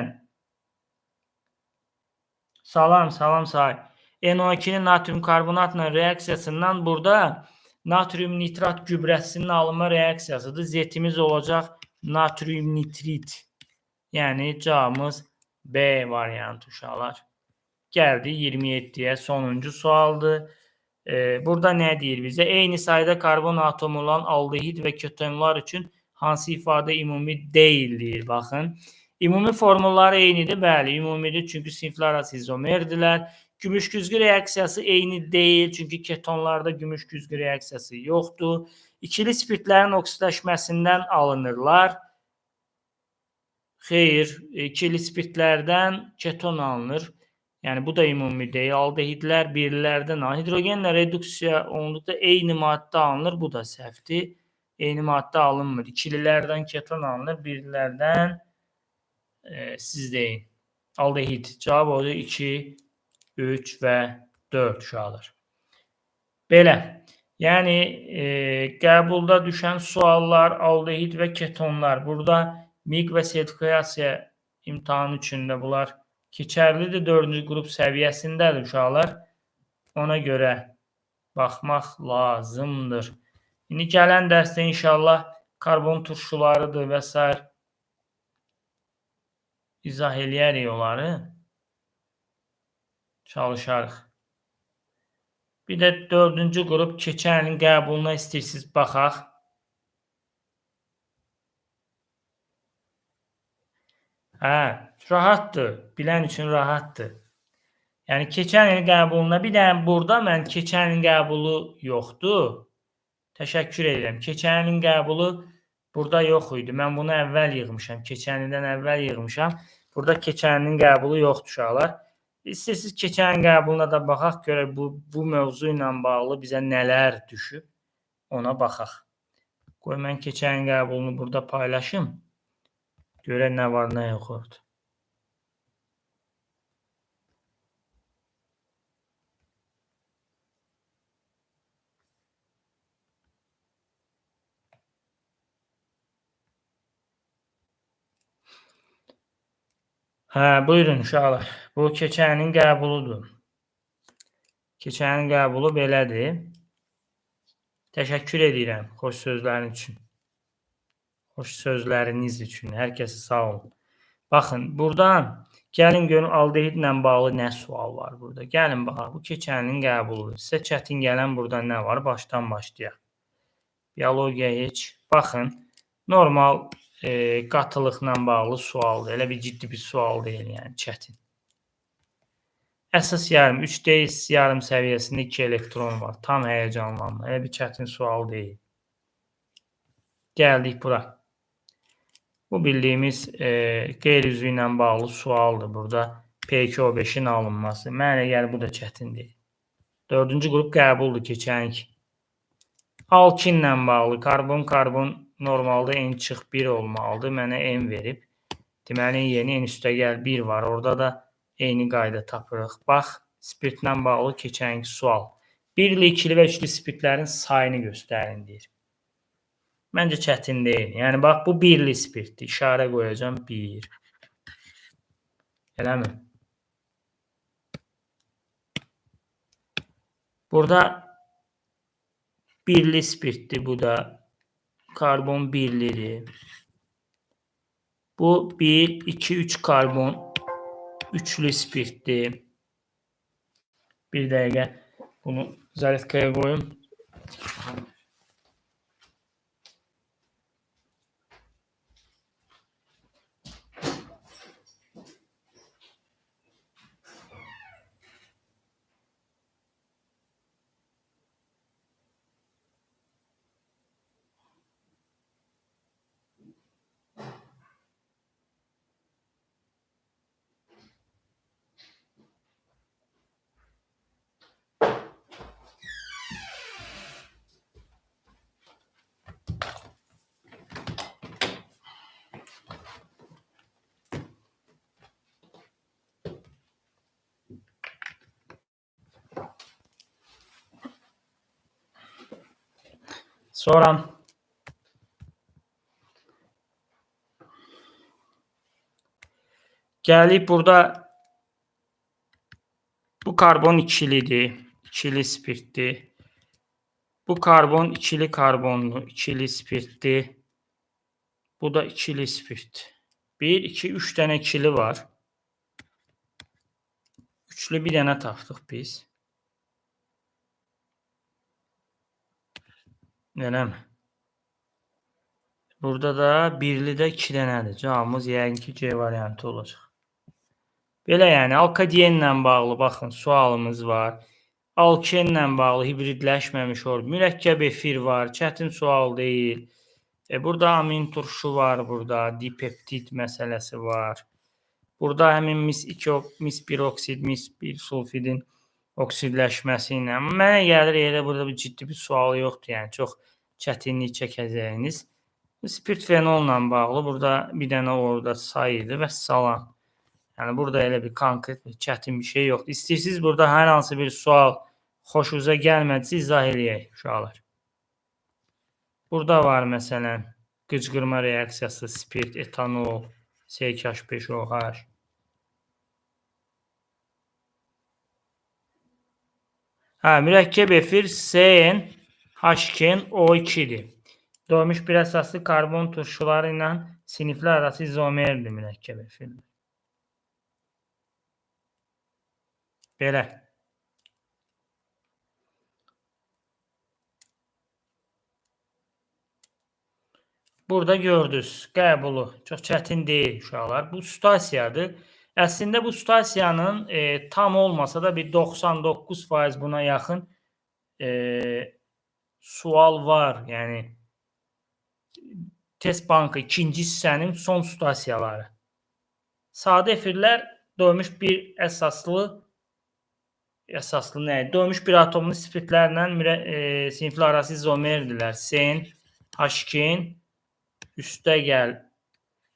salam, salam say. NO2-nin natrium karbonatla reaksiyasından burada natrium nitrat gübrəsinin alınma reaksiyasıdır. Z-imiz olacaq natrium nitrit. Yəni cavabımız B variantı uşaqlar. Gəldi 27-yə, sonuncu sualdır. Burada nə deyir bizə? Eyni sayda karbon atomu olan aldehid və ketonlar üçün hansı ifadə ümumi deyil deyir. Baxın. Ümumi formulları eynidir. Bəli, ümumidir. Çünki sinflər arası izomerdirlər. Gümüş güzgü reaksiyası eyni deyil. Çünki ketonlarda gümüş güzgü reaksiyası yoxdur. İkili spirtlərin oksidləşməsindən alınırlar. Xeyr, ikili spirtlərdən keton alınır. Yəni, bu da ümumi deyil. Aldehidlər birlilərdən alınır. Hidrogenlə reduksiya olunduqda eyni maddə alınır. Bu da səhvdir. Eyni maddə alınmır. İkililərdən keton alınır. Birlilərdən siz deyin. Aldehid. Cavab odur 2, 3 və 4 uşaqlar. Belə. Yəni, qəbulda düşən suallar, aldehid və ketonlar. Burada MİQ və sertifikasiya imtahanı üçün də bunlar keçərlidir. 4-cü qrup səviyyəsindədir uşaqlar. Ona görə baxmaq lazımdır. İndi gələn dərsdə inşallah karbon turşularıdır və s. izah eləyərik onları. Çalışarıq. Bir də 4-cü qrup keçən ilin qəbuluna istəyirsiniz baxaq. Hə, rahatdır. Bilən üçün rahatdır. Yəni keçən ilin qəbuluna bir dənə burada mən keçən ilin qəbulu yoxdur. Təşəkkür edirəm. Keçən ilin qəbulu burada yox idi. Mən bunu əvvəl yığmışam. Keçən ildən əvvəl yığmışam. Burada keçən ilin qəbulu yoxdur uşaqlar. İstəyirsiniz keçən qəbuluna da baxaq, görək bu mövzu ilə bağlı bizə nələr düşüb, ona baxaq. Qoy mən keçən qəbulunu burada paylaşım. Görək nə var, nə yox orada. Hə, buyurun uşaqlar. Bu keçən ilin qəbuludur. Keçən ilin qəbulu belədir. Təşəkkür edirəm xoş sözlərin üçün. Xoş sözləriniz üçün. Hər kəsə sağ olun. Baxın, buradan gəlin görün aldehidlə bağlı nə sual var burada. Gəlin baxaq. Bu keçən ilin qəbuludur. Sizə çətin gələn burada nə var? Başdan başlayaq. Biologiya heç. Baxın, normal qatılıqla bağlı sualdır. Elə bir ciddi bir sual deyil, yəni çətin. Əsas yarım 3D yarım səviyyəsində 2 elektron var. Tam həyəcanlanma. Elə bir çətin sual deyil. Gəldik bura. Bu bildiyimiz qeyri-üzvü ilə bağlı sualdır burada. P2O5-in alınması. Mənə gəlir bu da çətin deyil. 4-cü qrup qəbuldur keçənki. Alkinlə bağlı karbon-karbon normalda N çıx 1 olmalıdır. Mənə N verib. Deməli, yeni N üstə gəl 1 var. Orada da eyni qayda tapırıq. Bax, spirtlə bağlı keçənki sual. Birli, ikili və üçlü spirtlərin sayını göstərin deyir. Məncə çətin deyil. Yəni, bax, bu birli spirtdir. İşarə qoyacağam 1. Eləmi? Burada birli spirtdir. Bu da karbon birlidir. Bu 1, 2, 3 karbon üçlü spirtdir. Bir dəqiqə bunu zaretkaya qoyum. Sonra gəlik burada bu karbon ikilidir, ikili spirtdir. Bu karbon ikili karbonlu, ikili spirtdir. Bu da ikili spirt. 1, 2, 3 dənə ikili var. Üçlü bir dənə tapdıq biz. Eləmi? Burada da birli də 2 dənədir. Cavabımız yəqin ki C variantı olacaq. Belə yəni alkadienlə bağlı baxın sualımız var. Alkenlə bağlı hibridləşməmiş or mürəkkəb efir var. Çətin sual deyil. Burada amin turşu var burada. Dipeptid məsələsi var. Burada həmin mis 2 mis 1 oksid, mis 1 sulfidin oksidləşməsi ilə. Mənə gəlir elə burada bir ciddi bir sual yoxdur. Yəni çox çətinlik çəkəcəyiniz. Spirt fenolla bağlı burada bir dənə orada say idi və salam. Yəni burada elə bir konkret bir çətin bir şey yoxdur. İstəyirsiniz burada hər hansı bir sual Xoşunuza gəlmədisə izah eləyək uşaqlar. Burada var məsələn qıcqırma reaksiyası, spirt, etanol, C2H5OH. Hə, mürəkkəb efir CnH2nO2-dir. Doymuş bir əsaslı karbon turşuları ilə siniflər arası izomerdir mürəkkəb efirlər. Belə. Burada gördünüz qəbulu. Çox çətin deyil uşaqlar. Bu situasiyadır. Əslində bu situasiyanın tam olmasa da bir 99% buna yaxın sual var. Yəni test bankı ikinci hissənin son situasiyaları. Sadə efirlər doymuş bir əsaslı nə? Doymuş bir atomlu spirtlərlə siniflər arası izomerdirlər. Sen, H2-n üstə gəl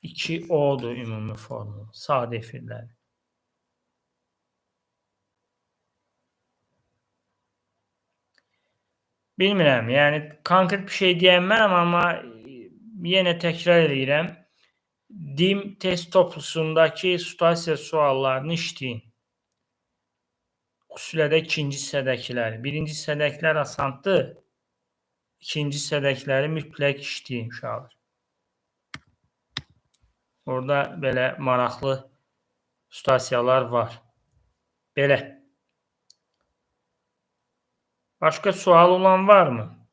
2O-dur ümumi formulu. Sadə efirlər. Bilmirəm, yəni konkret bir şey deyənmərəm, amma yenə təkrar eləyirəm. DİM test toplusundakı situasiya suallarını işləyin. Xüsusilə də ikinci hissədəkiləri. Birinci hissədəkilər asandır. İkinci hissədəkiləri mütləq işləyin uşaqlar. Orada belə maraqlı situasiyalar var. Belə. Başqa sual olan varmı?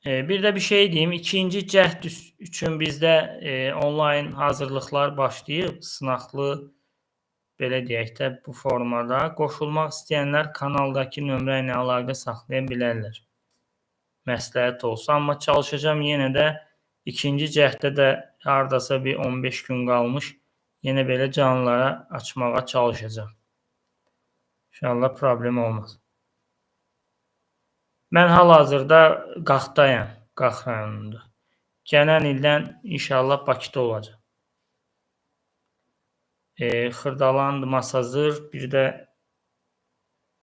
Bir də bir şey deyim. İkinci cəhd üçün bizdə onlayn hazırlıqlar başlayıb. Sınaqlı, belə deyək də, bu formada. Qoşulmaq istəyənlər kanaldakı nömrə ilə əlaqə saxlaya bilərlər. Məsləhət olsa. Amma çalışacağam yenə də ikinci cəhddə də hardasa bir 15 gün qalmış yenə belə canlılara açmağa çalışacağam. İnşallah problem olmaz. Mən hal-hazırda Qaxdayam, Qax rayonunda. Gələn ildən inşallah Bakıda olacaq. Xırdalandı, Masazır, bir də